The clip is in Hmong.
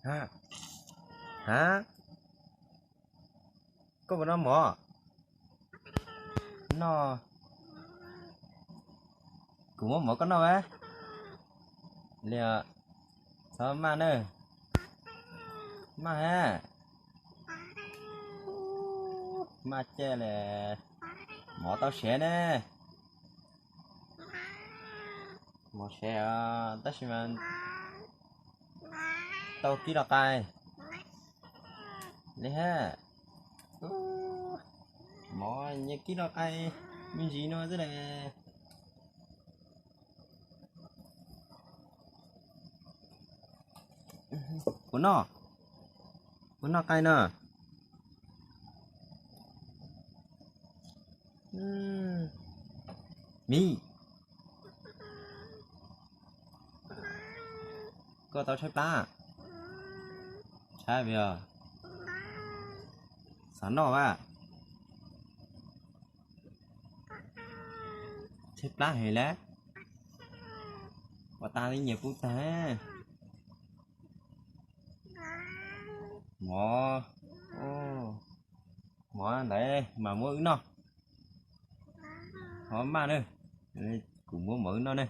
Ha, ha, koj puas noj mov? Noj. Kuv muab mov koj noj a. Li, txhob maj na. Maj ha. Maj caj le. Mov tau siav ne. Mov siav os, tab sis mas tau kib los qai li ha. Mov nyias kib los qai me ntsis no xwb le. Puas noj? Puas noj qai no? Miv, koj tau tshaib plab? Tshaib os. Xav noj a. Tshaib plab heev lawm. Ua tas li nyias pub tag. Mov, mov ntawd mas muab wb noj. Ho maj na, kuv muab mov wb noj na.